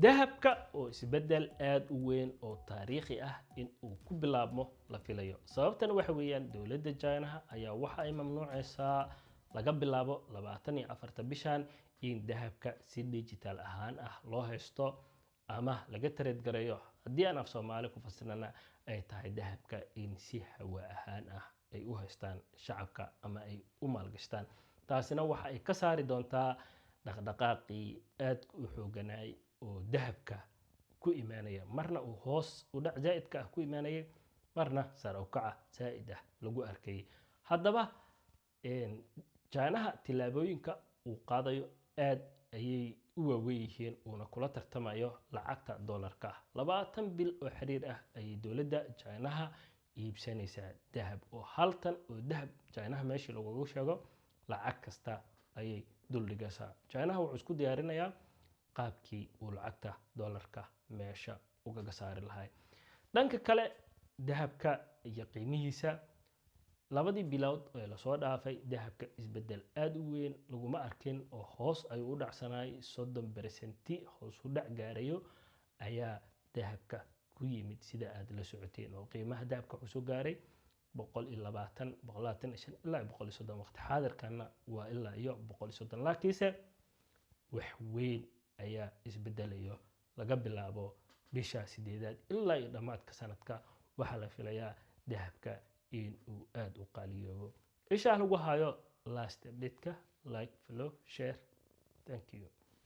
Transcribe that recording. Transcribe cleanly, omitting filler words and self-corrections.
Dahabka oo isbeddel aada u weyn oo taariikhi ah in uu ku bilaabmo la filayo. Sababtana waxa weeyaan, dowladda Chinaha ayaa waxa ay mamnuucaysaa laga bilaabo 24-ta bishan in dahabka si digital ahaan ah loo haysto ama laga trade gareeyo. Haddii aan af Soomaali ku fasirnana, ay tahay dahabka in si hawa ahaan ah ay u haystaan shacabka ama ay u maalgashtaan. Taasina waxa ay ka saari doontaa dhaqdhaqaaqii aadka u xooganay oo dahabka ku imaanaya, marna uu hoos u dhac zaa'idka ah ku imaanayay, marna sare u kaca zaa'id ah lagu arkayay. Haddaba Chinaha tillaabooyinka uu qaadayo aad ayay u waaweyn yihiin, uuna kula tartamayo lacagta dollarka. 20 bil oo xiriir ah ayay dowladda Chinaha iibsanaysaa dahab, oo 1 tan oo dahab Chinaha meeshii lagugu sheego lacag kasta ayay duldhigaysaa. Chinaha wuxuu isku diyaarinayaa qaabkii uu lacagta dollarka meesha ugaga saari lahay. Dhanka kale, dahabka iyo qiimihiisa labadii bilood ee lasoo dhaafay, dahabka isbedel aada u weyn laguma arkin oo hoos ayuu u dhacsanay. 30% hoos u dhac gaarayo ayaa dahabka ku yimid, sida aada la socoteen, oo qiimaha dahabka wuxuu soo gaaray 120, 125 ilaa 130. Waqti xaadirkana waa ilaa iyo 130, laakiinse wax weyn ayaa isbedelayo laga bilaabo bisha sideedaad ilaa iyo dhammaadka sanadka. Waxaa la filayaa dahabka in uu aada u qaaliyoobo. Ishaa lagu hayo last update-ka. Like, follow, share. Thank you.